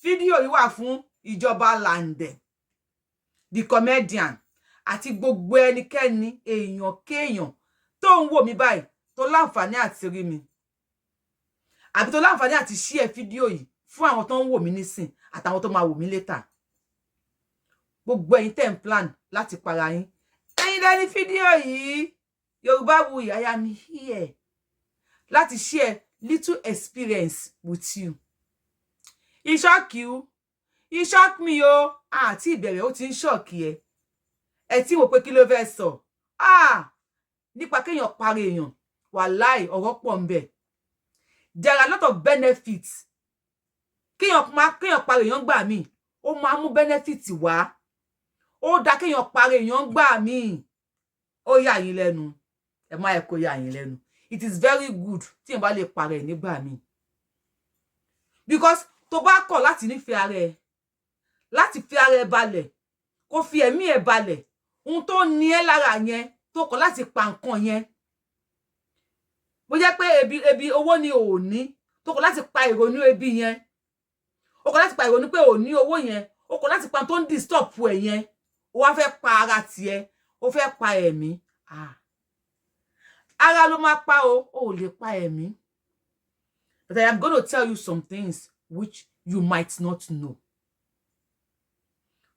Fídíò yìí wà fún ìjọba Làǹdẹ̀ the comedian àti gbogbo ẹnikẹ́ni, èèyàn kéèyàn tó ń wò mí báyìí, tó láǹfààní àti rí mi àbí tó láǹfààní àti share fídíò yìí fún àwọn tó ń wò mí nísìn àtàwọn tó máa wò mí later. Gbogbo ẹ̀yin tẹ́ ń plan láti para yín, ẹ̀yin lẹ́ni fídíò yìí. Yorùbáwùyí, I am here láti share little experience with you. E shock you, e shock me o. Àti ìbẹ̀rẹ̀ ó ti ń shock ẹ. Ẹ tí wò pé kí ló fẹ́ sọ? Ah, nípa kéèyàn parí èèyàn, wàláì, ọ̀rọ̀ pọ̀ ń bẹ. There are a lot of benefits kéèyàn máa kéèyàn parí èèyàn gbà míì. Ó máa mú benefit wá. Ó dá kéèyàn parí èèyàn gbà míì. Ó yà yín lẹ́nu, ẹ má ẹ kó yà yín lẹ́nu. It is very good tí èèyàn bá lè parẹ́ ẹ̀ nígbà míì, because tó bá kọ̀ láti nífẹ̀ẹ́ ara ẹ, láti fi ara ẹ balẹ̀, kó fi ẹ̀mí ẹ balẹ̀, ohun tó ní ẹ́ lára yẹn, tó kọ̀ láti pa nǹkan yẹn, bó jẹ́ pé ebi owó ni ò ní, tó kọ̀ láti pa ìrònú ebi yẹn, ó kọ̀ láti pa ìrònú pé ò ní owó yẹn, ó kọ̀ láti pa tó ń disturb ẹ̀ yẹn, ó wá fẹ́ pa ara tiẹ̀, ó fẹ́ pa ẹ̀mí. Ah, ara ló máa pa o, ò lè pa ẹ̀mí. But I am going to tell you some things which you might not know.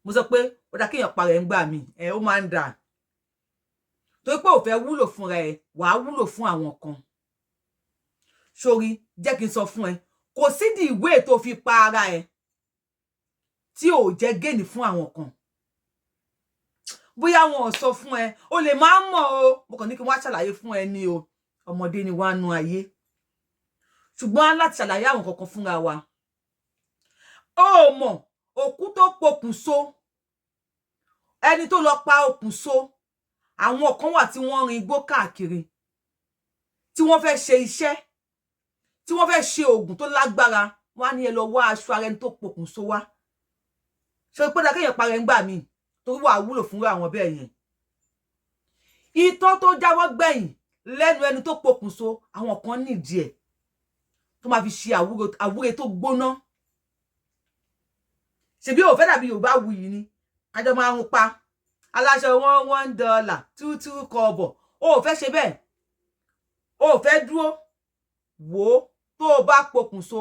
Mo sọ pé ó dá kéèyàn para ẹ̀ ń gbà mí ẹ, ó máa ń dà torí pé ò fẹ́ wúlò fúnra ẹ, wàá wúlò fún àwọn kan. Sórí, jẹ́ kí n sọ fún ẹ, kò sí di ìwé tó fi pa ara ẹ tí ò jẹ́ gain fún àwọn kan. Bóyá wọn ò sọ fún ẹ, o lè máa mọ̀ o. Mo kàn ní kí wọ́n á ṣàlàyé fún ẹ ní o. Ọmọdé ni wàá nu ayé, ṣùgbọ́n láti ṣàlàyé àwọn kankan fúnra wa. Ó mọ̀ òkú tó pokùnso, ẹni tó lọ pa okùnso, àwọn kan wà tí wọ́n rin igbó káàkiri, tí wọ́n fẹ́ ṣe iṣẹ́, tí wọ́n fẹ́ ṣe oògùn tó lágbára. Wọ́n á ní ẹ lọ wá aṣọ ara ẹni tó pokùnso wá. Ṣe pé dákéèyàn parẹ́ ń gbà míì torí wàá wúlò fúnra àwọn bẹ́ẹ̀ yẹn. Itọ́ tó jáwọ́ gbẹ̀yìn lẹ́nu ẹni tó pokùnso, àwọn kan nídìí ẹ̀ tó máa fi ṣe àwúre tó gbóná. Ṣebí ò fẹ́ dàbí Yorùbá wuyì ni kájọ máa ń pa aláṣọ one one dollar, two two kọ́bọ̀. O ò fẹ́ ṣe bẹ́ẹ̀, o ò fẹ́ dúró wò ó. Tó o bá pokùnso,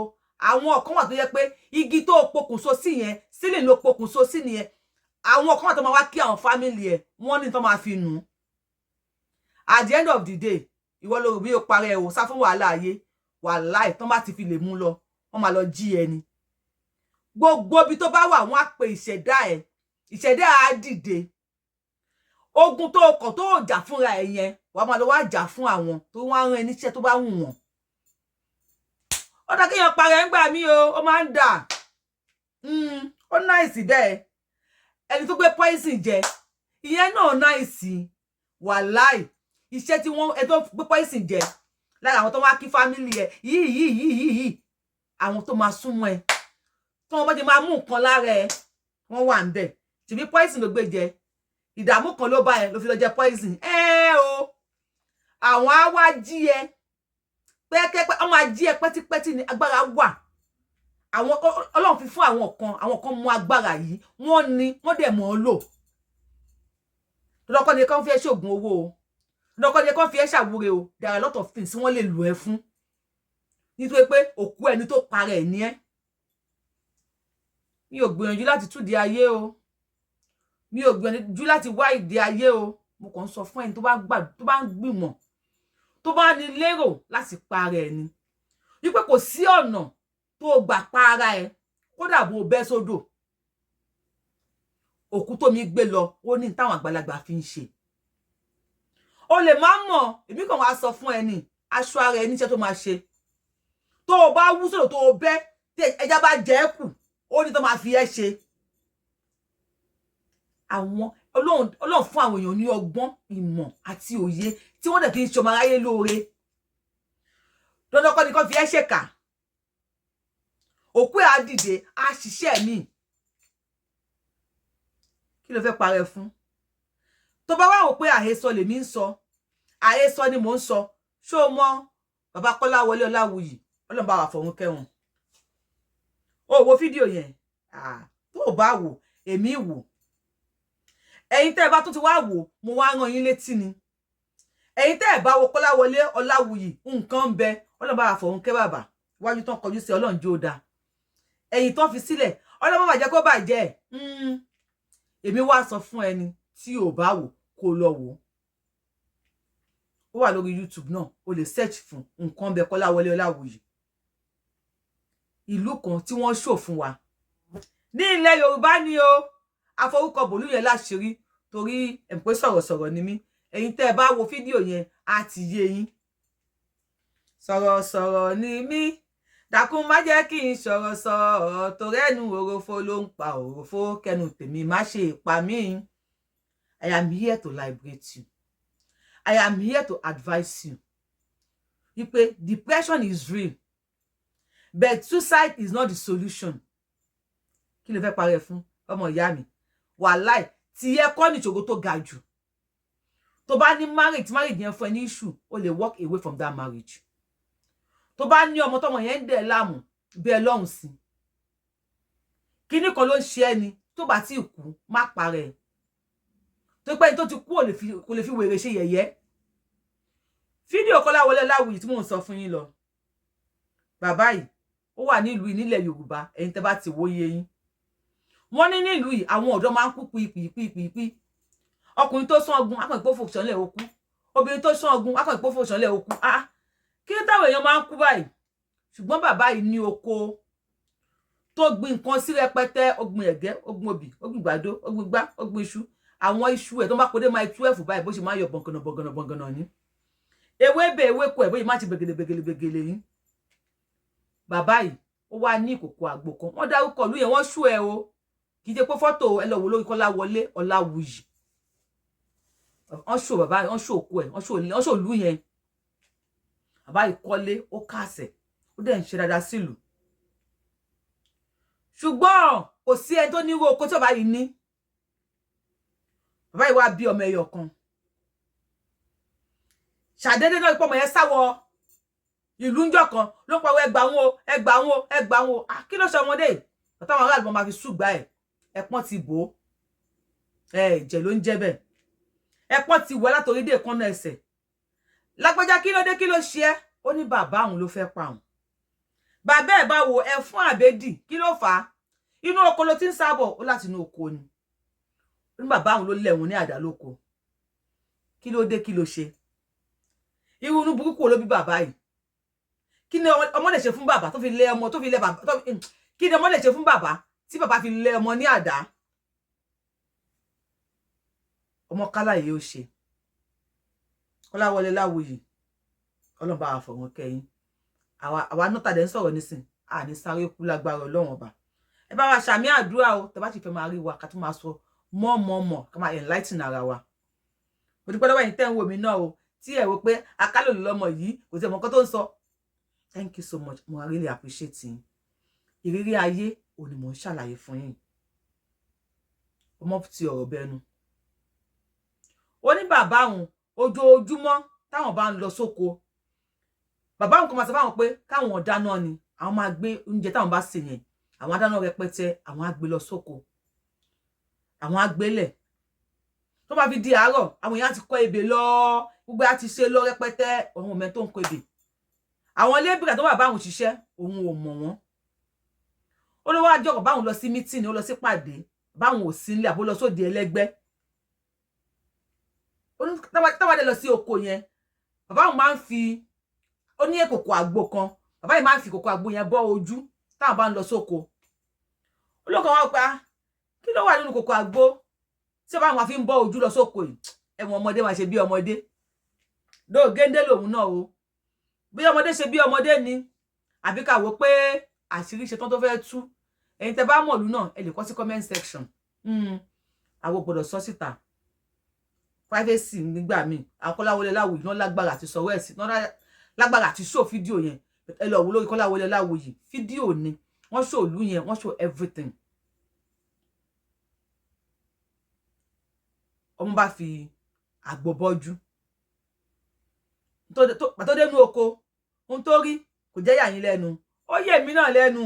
àwọn kan wà tó yẹ pé igi tó o pokùnso sí yẹn sílẹ̀ ló pokùnso sí nìyẹn. Àwọn kan wà tó máa wá kí àwọn family ẹ̀, wọ́n ní tó máa fi nù. At the end of the day, ìwọ ló rò bí o parẹ́ o, sá fún wàhálà ayé. Wàláì, tán bá ti fi lè mú lọ, wọ́n máa lọ jí ẹni. Gbogbo ibi tó bá wà, wọ́n á pe ìṣẹ̀dá ẹ̀, ìṣẹ̀dá á dìde. Ogun tó kọ̀ tó jà fúnra ẹ̀ yẹn, wàá máa lọ wá jà fún àwọn tó wọ́n á rán ẹ níṣẹ́ tó bá wù wọ́n. Ó dá kéèyàn parẹ́ ń gbà mí o, ó máa ń dà. Ó nice bẹ́ẹ̀. Ẹni tó gbé poison jẹ, ìyẹn náà nice. Wàláì, iṣẹ́ tí wọ́n, ẹ tó gbé poison jẹ, lára àwọn tó wá kí family ẹ yìí yìí yìí yìí yìí, àwọn tó máa súnmọ́ ẹ, tí wọ́n bá ti máa mú nǹkan lára ẹ, wọ́n wà ń bẹ̀. Ṣèbí poison ló gbé jẹ, ìdààmú kan ló bá ẹ ló fi lọ jẹ poison ẹ o. Àwọn á wá jí ẹ pẹ́kẹ́pẹ́, wọ́n máa jí ẹ pẹ́típẹ́tí ni. Agbára wà, àwọn Ọlọ́run fi fún àwọn kan. Àwọn kan mú agbára yìí, wọ́n ní wọ́n dẹ̀ mọ̀ ọ́ lò. Lọ́kọ́ ni kàn fi ẹ́ ṣoògùn owó o, lọ́kọ́ ni kàn fi ẹ́ ṣàwúre o. There are a lot of things wọ́n lè lò ẹ́ fún, nítorí pé òkú ẹni tó para ẹ̀ ní ẹ́. Mi ò gbìyànjú láti túdi ayé o, mi ò gbìyànjú láti wá ìdí ayé o. Mo kàn ń sọ fún ẹni tó bá gbà, tó bá ń gbìmọ̀, tó bá ní lérò láti para ẹ̀ ni wípé kò sí ọ̀nà tó gbà pa ara ẹ̀, kódà bó o bẹ́ sódò, òkú tó mi gbé lọ, ó ní táwọn àgbàlagbà fi ń ṣe. O lè má mọ̀, èmi kàn wá sọ fún ẹni aṣọ ara ẹ níṣẹ́ tó máa ṣe. Tó o bá wú sódò, tó o bẹ́, tí ẹja bá jẹ ẹ́ kù, ó ní tó máa fi ẹ́ ṣe. Àwọn Ọlọ́run fún àwọn èèyàn ní ọgbọ́n, ìmọ̀ àti òye tí wọ́n dẹ̀ fi ń ṣọmọ aráyé lóore. Dandan kọ́ ni kán fi ẹ́ ṣèkà. Òkú ẹ̀ á dìde, á ṣiṣẹ́ míì. Kí ló fẹ́ parẹ́ fún? Tó bá wà wò pé àhesọ lèmi ń sọ, àhesọ ni mò ń sọ. Ṣó o mọ bàbá Kọ́lá Wọlé Ọláwuyì? Ọlọ́run bá wà fọ̀run kẹ́wọn. Ó wo fídíò yẹn. Tó o bá wò, èmi wò. Ẹ̀yin tẹ́ ẹ bá tún ti wá wò, mo wá rán yín létí ni. Ẹ̀yin tẹ́ ẹ bá wo Kọ́láwọlé Ọláwuyì, nǹkan ń bẹ. Ọlọ́run bá fọ̀hún kẹ́ bàbá wájú tán kọjú sí, Ọlọ́run jó dáa. Ẹ̀yìn tán fi sílẹ̀, Ọlọ́run má jẹ́ kó bàjẹ́. Èmi wá sọ fún ẹni tí ò bá wò kó lọ wò ó. Wà lórí YouTube náà, o lè search fún Nǹkan Bẹ Kọ́láwọlé Ọláwuyì. Ìlú kan tí wọ́n ṣò fún wa ní ilẹ̀ Yorùbá ni o. Àforúkọ bòlú yẹn láṣìírí torí ẹ̀ ń pé sọ̀rọ̀sọ̀rọ̀ ni mí. Ẹ̀yin tẹ́ ẹ bá wo fídíò yẹn, á ti yé yín. Sọ̀rọ̀sọ̀rọ̀ ni mí, dákun má jẹ́ kí n sọ̀rọ̀ sọ̀rọ̀, torí ẹnu òròfo ló ń pa òròfo, kẹnu tèmi má ṣe pa mí. I am here to liberate you. I am here to advise you wípé depression is real, but suicide is not the solution. Kí ló fẹ́ parẹ́ fún, ọmọ ìyá mi? Wàláì, tí ẹ kọ́ ní ìṣòro tó ga jù. Tó bá ní marriage, tí marriage yẹn fún ẹ ní issue, o lè walk away from that marriage. Tó bá ní ọmọ, tọmọ yẹn ń dẹ̀ láàmú, bí ẹ lọ́hùn sí, kíní kan ló ń ṣe ẹni tó bá tí kú, má parẹ́. Tó pẹ́ tó ti kú, kò lè fi wèrè ṣe yẹ̀yẹ́. Fídíò Kọ́láwọlé Ọláwuyì tí mò ń sọ fún yín lọ, bàbá yìí, ó wà nílùú yìí nílẹ̀ Yorùbá. Ẹ̀yin tẹ́ bá ti wòye yín, wọ́n ní nílùú yìí, àwọn ọ̀dọ́ máa ń kú pípípípí. Ọkùnrin tó sán ọgùn akọ̀ ìpófò ṣánlẹ̀ ó kú, obìnrin tó sán ọgùn akọ̀ ìpófò ṣánlẹ̀ ó kú. Ah, kí ló táwọn èèyàn máa ń kú báyìí? Ṣùgbọ́n bàbá yìí ní oko tó gbin nǹkan sí rẹpẹtẹ. Ó gbin ẹ̀gẹ́, ó gbin obì, ó gbin gbàdo, ó gbin gbá, ó gbin iṣu. Àwọn iṣu ẹ̀ tó bá kó dé Mile 12 báyìí, bó ṣe máa yọ bọ̀ngànà bọ̀ngànà bọ̀ngànà ní ewébẹ̀, ewéko ẹ̀, bóyá má ti bẹ̀gẹ̀lẹ̀ bẹ̀gẹ̀lẹ̀ bẹ̀gẹ̀lẹ̀ yín. Bàbá yìí, ó wá ní ìkòkò àgbo kan. Wọ́n dárúkọ ìlú yẹn, wọ́n ṣú ẹ o. Kì í ṣe pé fọ́tò. Ẹ lọ wò lórí Kọ́láwọlé Ọláwuyì. Wọ́n ṣò bàbá yìí, wọ́n ṣò òkú ẹ̀, wọ́n ṣò ìlú yẹn. Bàbá yìí kọ́lé, ó kàṣẹ̀, ó dẹ̀ ń ṣe dáadáa sílùú, ṣùgbọ́n kò sí ẹni tó ní irú oko tí bàbá yìí ní. Bàbá yìí wá bí ọmọ ẹyọ kan. Ṣàdédé náà, ipò ọmọ yẹn sáwọ ìlú ńjọ́ kan, ló pariwo, "Ẹgbàá wọn o, ẹgbàá wọn o, ẹgbàá wọn o." Kí ló ṣe ọmọdé yìí? Táwọn aráàlú máa fi ṣùgbà ẹ, ẹpọ́n ti bò ó, ẹ ẹ̀jẹ̀ ló ń jẹ́ bẹ́ẹ̀. Ẹpọ́n ti wẹ̀ látòrí dé èékánná ẹsẹ̀. "Lágbájá, kí ló dé? Kí ló ṣe ẹ́?" Ó ní bàbá òun ló fẹ́ pa òun. Bàbá ẹ̀ bá wo ẹ fún àbẹ́dì, kí ló fà á? Inú oko ló ti ń sábọ̀. Ó láti inú oko ni. Ó ní bàbá òun ló lẹ̀ wọ́n ní àdá lóko. Kí ló dé? Kí ló ṣe? Irú inú burúkú wo ló bí bàbá yìí? Kí ni ọmọ lè ṣe fún bàbá tó fi lé ọmọ, tó fi lé bàbá tó? Kí ni ọmọ lè ṣe fún bàbá tí bàbá fi lé ọmọ ní àdá? Ọmọ kálá yìí, ó ṣe Kọ́láwọlé Láwuyì, Ọlọ́run bá wa fọ̀rọ̀ kẹ́yìn. Àwa náà tàdé ń sọ̀rọ̀ nísìn, àní sáré kú lágbára Ọlọ́run Ọba. Ẹ bá wa ṣàmì àdúrà o. Tẹ bá sì fẹ́ máa rí wa, ká tún máa sọ mọ́ mọ́ mọ́, ká máa enlighten ara wa. Mo dúpẹ́ lọ́wọ́ ẹ̀yin tẹ́ ń wò mí náà o, tí ẹ wò pé akálò lọ́mọ yìí, kò sí ọmọ kan tó ń sọ. Thank you so much, mo really appreciate yín. Ìrírí ayé ò ní mò ń ṣàlàyé fún yín. Ọmọ ti ọ̀rọ̀ bẹnu. Ó ní bàbá òun, ojoojúmọ́ táwọn bá ń lọ sóko, bàbá òun kò máa sọ fáwọn pé káwọn dáná ni. Àwọn máa gbé oúnjẹ táwọn bá sè yẹn, àwọn adáná rẹpẹtẹ, àwọn á gbé lọ sóko, àwọn á gbélẹ̀. Tó bá fi di àárọ̀, àwọn èèyàn ti kọ ebè lọ, gbogbo á ti ṣe lọ rẹpẹtẹ. Òun ò mẹ tó ń kọ ebè. Àwọn lébìrà tó wà báwọn ṣiṣẹ́, òun ò mọ̀ wọ́n. Ó ló wá jọkọ̀ báwọn lọ sí meeting, ó lọ sí pàdé, báwọn ò sí nílé, àbó lọ sóde ẹlẹ́gbẹ́. Táwọn dé lọ sí oko yẹn, bàbá òun máa ń fi, ó ní kòkò àgbo kan, bàbá yìí máa ń fi kòkò àgbo yẹn bọ́ ojú táwọn bá ń lọ sóko. Ó lóko wọn pa, kí ló wà nínú kòkò àgbo tí bàbá wọn fi ń bọ́ ojú lọ sóko yìí? Ẹ̀wọ̀n, ọmọdé máa ṣe bí ọmọdé lóò géńdé lòun náà o. Bí ọmọdé ṣe bí ọmọdé ni, àbí ká wò pé àṣírí ṣetán tó fẹ́ tú. Ẹ̀yin tẹ́ bá mọ̀lú náà, ẹ lè kọ sí comment section. Àwọn gbọ́dọ̀ sọ síta, privacy nígbà míì. Àwọn Kọ́láwọlé Láwùyí náà lágbára àti sọ̀rọ̀ ẹ̀ sí, náà lágbára àti show fídíò yẹn. Ẹ lọ wò lórí Kọ́láwọlé Láwùyí, fídíò ni wọ́n show ìlú yẹn, wọ́n show everything. Ọmọ bá fi àgbo bọ́jú pàtó dénú oko, ohun tó rí kò jẹ́ yà yín lẹ́nu, ó yé mi náà lẹ́nu.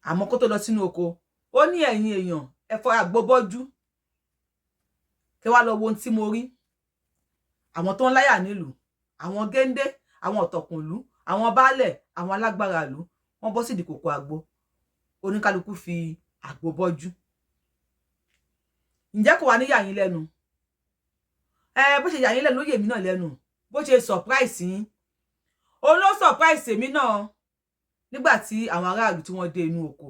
Àmọ́ kó tó lọ sínú oko, ó ní, "Ẹ̀yin èèyàn, ẹ fọ àgbo bọ́jú kí wàá lọ wo ohun tí mo rí." Àwọn tó ń láyà nílùú, àwọn géńdé, àwọn ọ̀tọ̀kùnlú, àwọn baálẹ̀, àwọn alágbára ìlú, wọ́n bọ́ sídìí kòkò àgbo. Oníkálukú fi àgbo bọ́jú. Ǹjẹ́ kò wá ní yà yín lẹ́nu? Ẹ bó ṣe yà yín lẹ́nu ló yè mí náà lẹ́nu. Bó ṣe surprise yín, òun ló surprise èmi náà. Nígbà tí àwọn aráàlú tí wọ́n dé inú oko,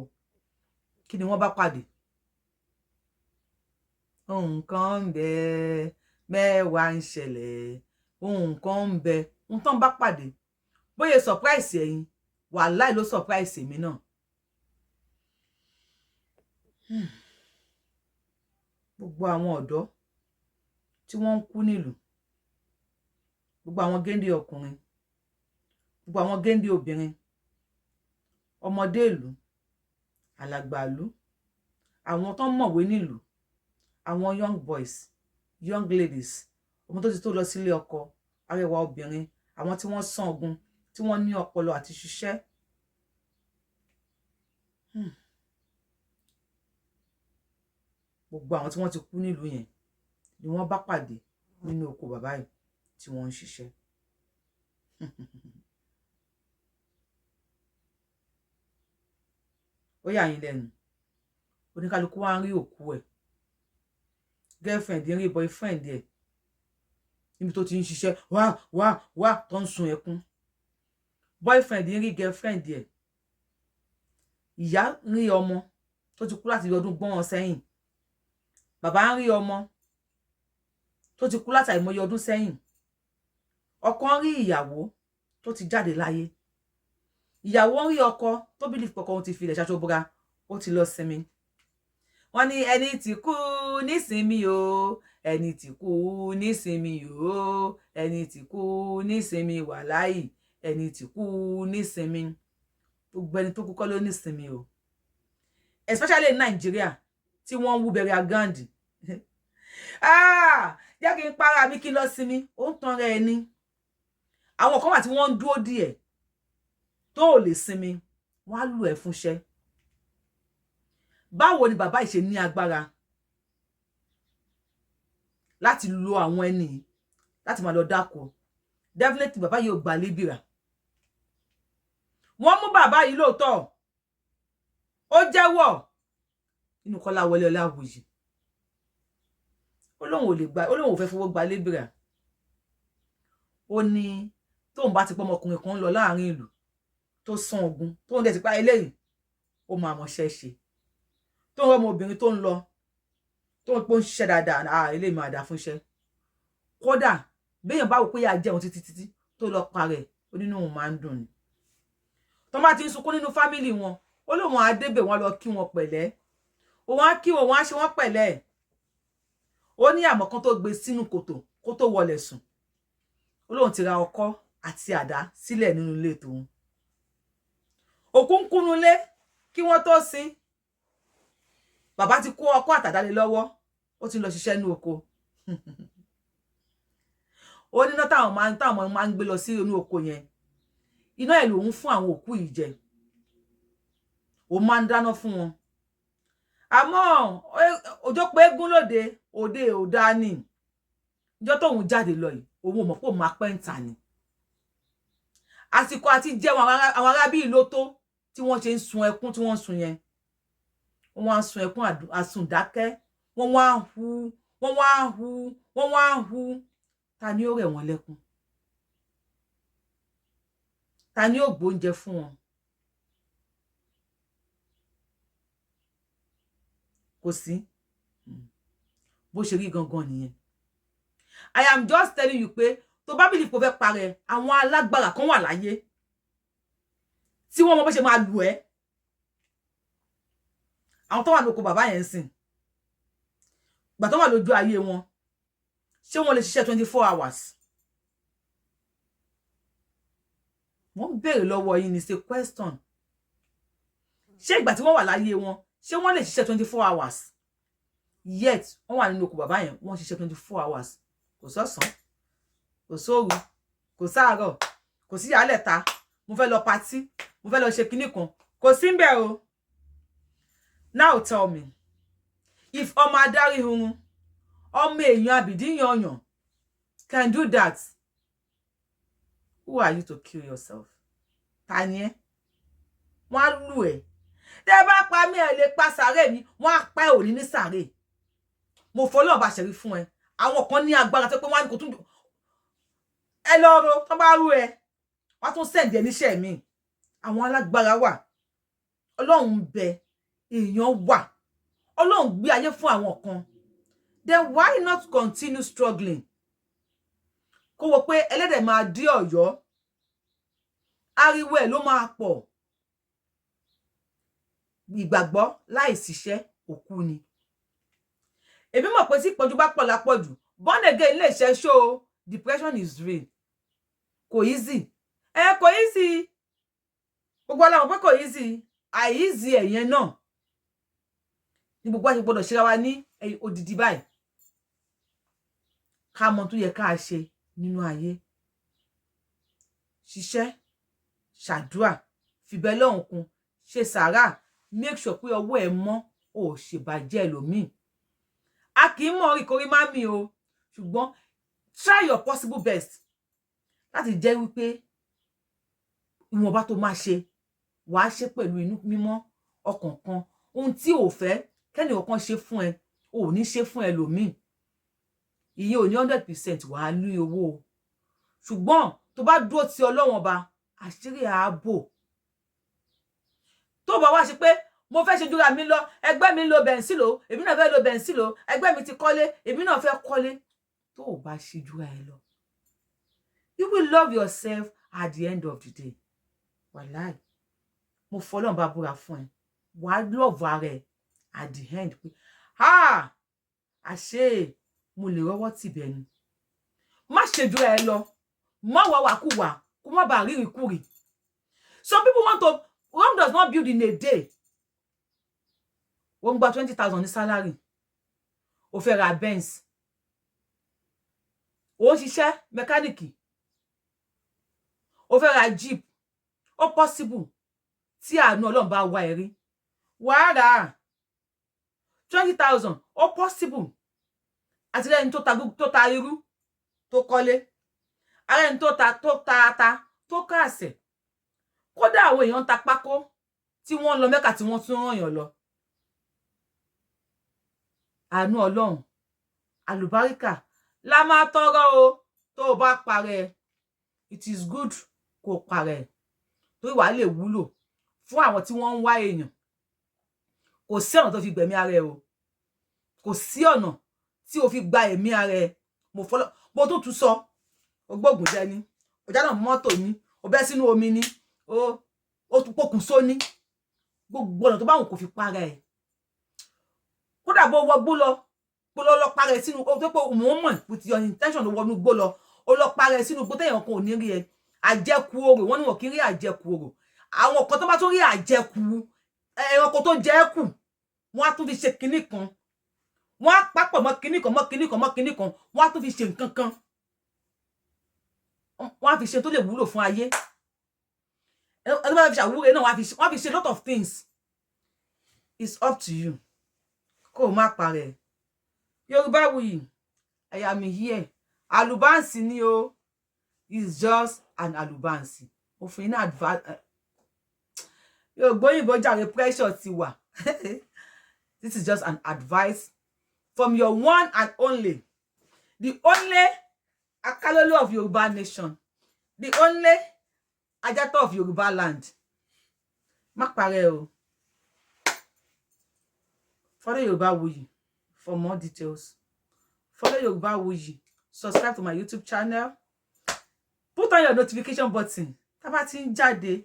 kí ni wọ́n bá pàdé? Nǹkan ń bẹ, mẹ́wàá ń ṣẹlẹ̀, nǹkan ń bẹ. Ohun tó ń bá pàdé, bóyá surprise ẹ̀yin, wàláì ló surprise èmi náà. Gbogbo àwọn ọ̀dọ́ tí wọ́n ń kú nílùú, gbogbo àwọn géńdé ọkùnrin, gbogbo àwọn géńdé obìnrin, ọmọdé ìlú, alàgbà ìlú, àwọn tó ń mọ̀wé nílùú, àwọn young boys, young ladies, ọmọ tó ti tó lọ sílé ọkọ, arẹwà obìnrin, àwọn tí wọ́n sàn ogun, tí wọ́n ní ọpọlọ àti ṣiṣẹ́. Gbogbo àwọn tí wọ́n ti kú nílùú yẹn ni wọ́n bá pàdé nínú oko bàbá yìí tí wọ́n ń ṣiṣẹ́. Ó yà yín lẹ́nu. Oníkálukú wá ń rí òkú ẹ̀. Girlfriend ń rí boyfriend ẹ̀ níbi tó ti ń ṣiṣẹ́, wá wá wá, tó ń sun ẹkún. Boyfriend ń rí girlfriend ẹ̀. Ìyá ń rí ọmọ tó ti kú láti ọdún gbọ́n sẹ́yìn. Bàbá ń rí ọmọ tó ti kú láti àìmọye ọdún sẹ́yìn. Ọkọ ń rí ìyàwó tó ti jáde láyé. Ìyàwó ń rí ọkọ tó bí lè òun ti filẹ̀ ṣaṣọ bora, ó ti lọ sinmi. Wọ́n ní ẹni tí kú nísinmi o, ẹni tí kú nísinmi o, ẹni tí kú nísinmi, wàláì, ẹni tí kú nísinmi. Gbogbo ẹni tó kú kọ́ ló nísinmi o, especially in Nàìjíríà tí wọ́n ń wú burial ground. Ah, jẹ́ kí n para mi kí n lọ sinmi, ó ń tan rẹ ni. Àwọn kan wà tí wọ́n ń dúró díẹ̀ tó ò lè sinmi, wọ́n á lù ẹ́ fúnṣẹ́. Báwo ni bàbá yìí ṣe ní agbára láti lo àwọn ẹni láti máa lọ dáko? Definitely, bàbá yìí ò gbà labourer. Wọ́n mú bàbá yìí lóòótọ́, ó jẹ́wọ́ nínú Kọ́láwọlé Ọláwuyì. Ó lóun ò lè gba, ó lóun ò fẹ́ fowó gba labourer. Ó ní tóun bá ti pọ́ ọmọkùnrin kan lọ láàrin ìlú tó sán ogun, tóun dẹ̀ ti pa eléyìí, ó máa mọṣẹ́ ṣe, tó ń rọ́ ọmọbìnrin tó ń lọ, tó ń pọ́n ṣiṣẹ́ dáadáa, ah, eléyìí máa dà fún iṣẹ́. Kódà béèyàn bá wò pé yà jẹun títí títí tó lọ parẹ́, ó nínú òun máa ń dùn ni. Tó bá ti ń sunkún nínú family wọn, ó lóun á débẹ̀, wọn lọ kí wọn pẹ̀lẹ́, òun á kí wọn, òun á ṣe wọn pẹ̀lẹ́. Ó ní àmọ́ kan tó gbé sínú kòtò kó tó wọlé sùn, ó lóun ti ra ọkọ́ àti àdá sílẹ̀ nínú ilé tòun. Òkú ń kúnú lé kí wọ́n tó sin. Bàbá ti kó ọkọ́ àtàdá lé lọ́wọ́, ó ti lọ ṣiṣẹ́ ní oko. Ó níná táwọn máa ń gbé lọ sí inú oko yẹn, iná ẹ̀ lòun fún àwọn òkú yìí jẹ, òun máa ń dáná fún wọn. Àmọ́ ọjọ́ pé eégún lóde òde ò dá ní ìjọ tóun jáde lọ yìí, òun ò mọ̀ pé òun máa pẹ́ ń tà ní àsìkò àti jẹun. Àwọn arábí ló tó tí wọ́n ṣe ń sun ẹkún tí wọ́n ń sun yẹn, wọ́n wá ń sun ẹkún àsùndákẹ́, wọ́n wá ń hu, wọ́n wá ń hu, wọ́n wá ń hu. Ta ni ó rẹ̀ wọ́n lẹ́kún? Ta ni ó gbóúnjẹ fún wọn? Kò sí. Bó ṣe rí gangan nìyẹn. I am just telling you pé tó bá believe kò fẹ́ parẹ́, àwọn alágbára kan wà láyé tí wọ́n mọ bó ṣe máa lù ẹ́. Àwọn tó wà lóko bàbá yẹn ń sìn gbà tó wà lójú ayé wọn, ṣé wọ́n lè ṣiṣẹ́ 24 hours? Wọ́n béèrè lọ́wọ́ yín ní ṣe question. Ṣé ìgbà tí wọ́n wà láyé wọn, ṣé wọ́n lè ṣiṣẹ́ 24 hours? Yet wọ́n wà nínú oko bàbá yẹn, wọ́n ṣiṣẹ́ 24 hours. Kò sọ́sàn, kò sóru, kò sáàárọ̀, kò sí yàálẹ̀ta, mo fẹ́ lọ party, mo fẹ́ lọ ṣe kinní kan, kò sí ń bẹ̀ o. Now tell me, if ọmọ adarí hunrun, ọmọ èèyàn àbìdí yanyan can do that, who are you to kill yourself? Ta ni ẹ́? Wọ́n á lù ẹ́. Tẹ́ bá pa mí, ẹ lè pa sàárè mi. Wọ́n á pa ẹ́ òní ní sàárè. Mo fọlọ́ọ̀ bá ṣẹ̀rí fún ẹ. Àwọn kan ní agbára tó pé wọ́n á ní kò tún ẹ lọ ro tó bá rú ẹ, wọ́n á tún send ẹ níṣẹ́ mi. Àwọn alágbára wà. Ọlọ́run ń bẹ, èèyàn wà. Ọlọ́run gbé ayé fún àwọn kan. Then why not continue struggling? Kó wo pé ẹlẹ́dẹ̀ máa dí Ọ̀yọ́, ariwo ẹ̀ ló máa pọ̀. Ìgbàgbọ́ láì ṣiṣẹ́, òkú ni. Èmi mọ̀ pé tí ìpọ́njú bá pọ̀ lápọ̀jù, born again lè ṣe ṣó. Depression is real. Kò easy ẹ, kò easy. Gbogbo aláwọ̀ pé kò easy. Àìeasy ẹ̀yẹn náà ní gbogbo àṣẹ gbọ́dọ̀ ṣera wa ní odidi báyìí, ká mọ tó yẹ ká ṣe nínú ayé. Ṣiṣẹ́, ṣàdúà, fìbẹ́ lọ́hùn kún, ṣe sàárà, make sure pé ọwọ́ ẹ mọ́, ò ṣèbàjẹ́ ẹlòmíì. A kì í mọ̀ orí korí má mi o, ṣùgbọ́n try your possible best láti jẹ́ wípé ìwọ̀nba tó máa ṣe, wàá ṣe pẹ̀lú inú mímọ́, ọkàn kan. Ohun tí ò fẹ́ kẹ́ni ọ̀kan ṣe fún ẹ, ò ní ṣe fún ẹlòmíì. Ìyẹn ò ní 100% wàá ní owó o, ṣùgbọ́n tó bá dúró ti Ọlọ́wọ́n Ọba, àṣírí ààbò. Tó bá wá ṣe pé mo fẹ́ ṣe jura mi lọ, ẹgbẹ́ mi ń lo Benz o, èmi náà fẹ́ lo Benz o, ẹgbẹ́ mi ti kọ́lé, èmi náà fẹ́ kọ́lé, tó o bá ṣe jura ẹ lọ, you will love yourself at the end of the day. Wàláì, mo fọlọ́run bá búra fún ẹ, wàá love ara ẹ at the end pé, ha, àṣé mo lè rọ́wọ́ tìbẹ̀ ni. Má ṣe jura ẹ lọ, má wà wàkúwà, kó má bàa rírì kúrì. Some people want to. Rome does not build in a day. Wọ́n gba 20,000 ní salary, ó fẹ́ ra Benz. Ó ń ṣiṣẹ́ mẹkáníìkì, ó fẹ́ ra Jeep. Ó possible, tí àánú Ọlọ́run bá wá ẹ rí, wàá rà á. 20,000, ó possible. Àti lẹ́ni tó ta irú tó kọ́lé, ara ẹni tó ta ata tó káàsẹ̀. Kódà àwọn èèyàn ń ta pákó tí wọ́n ń lọ Mẹ́kà, tí wọ́n tún ràn yàn lọ. Àánú Ọlọ́run, àlùbáríkà la máa tọrọ o. Tó o bá parẹ́, it is good kó o parẹ́, torí wàá lè wúlò fún àwọn tí wọ́n ń wá èèyàn. Kò sí ọ̀nà tó fi gbẹ̀mí ara ẹ o, kò sí ọ̀nà tí o fi gba ẹ̀mí ara ẹ. Mo fọlọ́, mo tún tún sọ, o gbóògùn jẹ ni, o jáná mọ́tò ni, o bẹ́ sínú omi ni, o tún pokùnso ní, gbogbo ọ̀nà tó bá wù kó fi para ẹ̀. Kódà bó wọgbó lọ, kó lọ lọ para ẹ̀ sínú o, tó pé òun mọ̀ with your intention ló wọnú gbó lọ, ó lọ para ẹ̀ sínú gbó téèyàn kan ò ní rí ẹ. Àjẹkù orò, wọ́n ní wọn kì í rí àjẹkù orò. Àwọn kan tó bá tún rí àjẹkù ẹranko tó jẹ kù, wọ́n á tún fi ṣe kinní kan, wọ́n á papọ̀ mọ́ kinní kan, mọ́ kinní kan, mọ́ kinní kan, wọ́n á tún fi ṣe nǹkan kan, wọ́n á fi ṣe tó lè wúlò fún ayé. Ẹni tó bá fi ṣàwúre náà, wọ́n á fi ṣe lot of things. It's up to you kó o má parẹ́. Yorùbáwùyí, I am here. Àlùbáǹsì ni o. It's just an àlùbáǹsì. Òfin ní advice yóò gbóyìnbó jàre, pressure ti wà. This is just an advice from your one and only, the only Akalolu of Yoruba nation, the only Ajato of Yoruba land. Má parẹ́ o. Follow Yorubawuyi for more details. Follow Yorubawuyi, subscribe to my YouTube channel, put on your notification button. Tá bá ti ń jáde,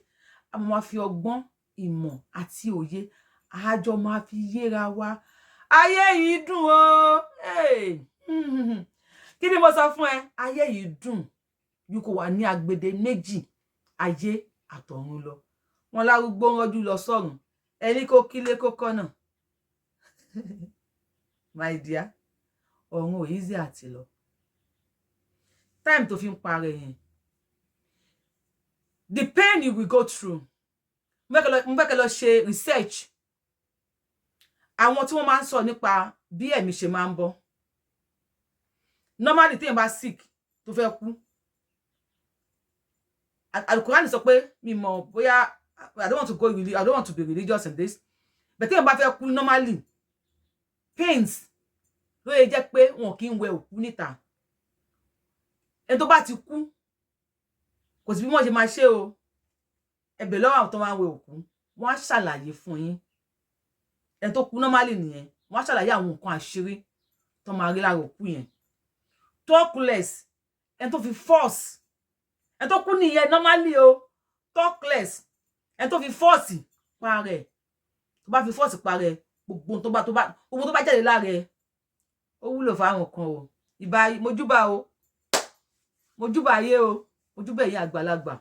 a máa fi ọgbọ́n, ìmọ̀ àti òye àjọ máa fi yéra wa. Ayé yìí dùn o. Kí ni mo sọ fún ẹ? Ayé yìí dùn ju kò wà ní agbede méjì ayé àtọ̀run lọ. Wọn lárúgbó ń rọjú lọ sọ́run, ẹni kó kílé kó kọ́nà. My dear, ọ̀run ò easy àti lọ. Time tó fi ń parẹ́ yẹn, the pain you will go through, mo fẹ́ kẹ́ lọ ṣe research. Àwọn tí wọ́n máa ń sọ nípa bí ẹ̀mí ṣe máa ń bọ́ normally, téèyàn bá sick tó fẹ́ kú, Alukurani sọ pé, mi mọ̀ bóyá, I don't want to be religious in this, but téèyàn bá fẹ́ kú normally, pains ló yẹ jẹ́ pé wọn kì í wẹ òkú níta. Ẹni tó bá ti kú, kò sí bí wọ́n ṣe máa ṣe o. Ẹbẹ̀ lọ́wọ́ àwọn tó máa ń wẹ òkú, wọ́n á ṣàlàyé fún yín. Ẹni tó kú normally nìyẹn. Wọ́n á ṣàlàyé àwọn nǹkan àṣírí tó máa rí lára òkú yẹn. Talk less. Ẹni tó fi force, ẹni tó kú nìyẹn normally o. Talk less. Ẹni tó fi force pa rẹ̀, tó bá fi force pa rẹ̀, gbogbo tó bá jáde lára ẹ̀, ó wúlò fáwọn kan o. Ìbà, mojúbà o, mojúbà ayé o, mojúbà ẹ̀yin àgbàlagbà,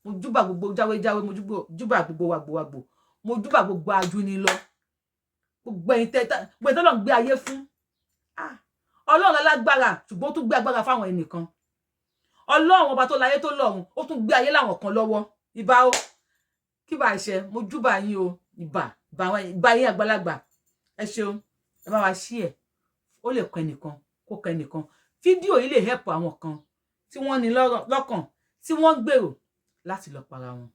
mojúbà gbogbo jáwéjáwé, mojúbà gbogbo wàgbòwàgbò, mojúbà gbogbo ajúni lọ, gbogbo ẹ̀yin tẹ gbogbo ẹ̀yin tọ́lọ́run gbé ayé fún. Ah, Ọlọ́run alágbára, ṣùgbọ́n ó tún gbé agbára fáwọn ẹnìkan. Ọlọ́run ọba tó láyé tó lọ́run, ó tún gbé ayé láwọn kan lọ́wọ́. Ìbà o, kí bá ṣe, mojúbà yín o. Ìbà, ìbà yín àgbàlagbà. Ẹ ṣeun. Ẹ bá wa ṣí ẹ, ó lè kọ ẹnìkan, kó kọ ẹnìkan. Fídíò yìí lè help àwọn kan tí wọ́n ní lọ́kàn, tí wọ́n ń gbèrò láti lọ para wọn,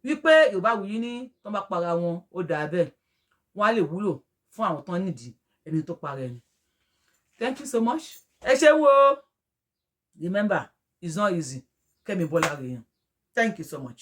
wípé Yorùbá Wuyì ní tó bá para wọn, ó dáa bẹ́ẹ̀, wọ́n á lè wúlò fún àwọn tán nídìí ẹni tó para ẹni. Thank you so much. Ẹ ṣeun o. Remember, it's not easy. Kẹ́mi Bọ́lá rèèyàn. Thank you so much.